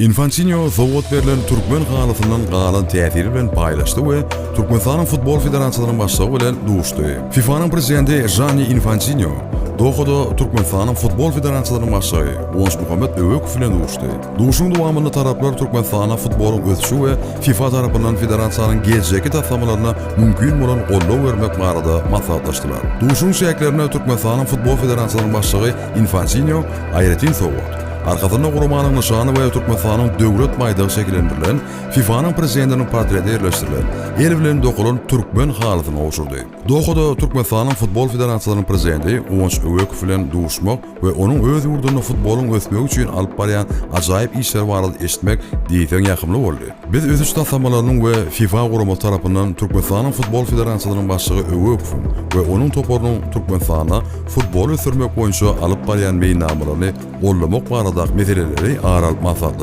Infantino sowgat berlen türkmen halysyndan galan täsiri bilen paýlaşdy we Türkmenistanyň Futbol federasiýasynyň başlygy bilen duşdy. FIFA-nyň prezidenti Janni Infantino Dohada Türkmenistanyň Futbol federasiýasynyň başlygy Guwançmuhammet Öwekow bilen duşdy. Duşuşygyň dowamynda taraplar Türkmenistanda futbolyň ösüşi we FIFA tarapyndan federasiýanyň geljekki taslamalaryna mümkin bolan goldaw bermek barada maslahatlaşdylar. Duşuşygyň çäklerinde Türkmenistanyň Futbol federasiýasynyň başlygy Infantino aýratyn sowgat, arkasynda guramanyň nyşany we Türkmenistanyň Döwlet baýdagy şekillendirilen FIFA-nyň prezidentiniň portreti ýerleşdirilen, el bilen dokalan türkmen halysyny gowşurdy. Dohada Türkmenistanyň Futbol federasiýasynyň prezidenti Guwanç Öwekow bilen duşmak we onuň öz ýurdunda futbolyň ösmegi üçin alyp barýan ajaýyp işleri barada eşitmek diýseň ýakymly boldy. Biz ösüş taslamalarynyň we FIFA guramasy tarapyndan Türkmenistanyň Futbol federasiýasynyň başlygy Öwekowyň we onuň toparynyň Türkmenistanda futboly ösdürmek boýunça alyp barýan meýilnamalaryny goldamak baradaky meseleleri ara alyp maslahatlaşdyk.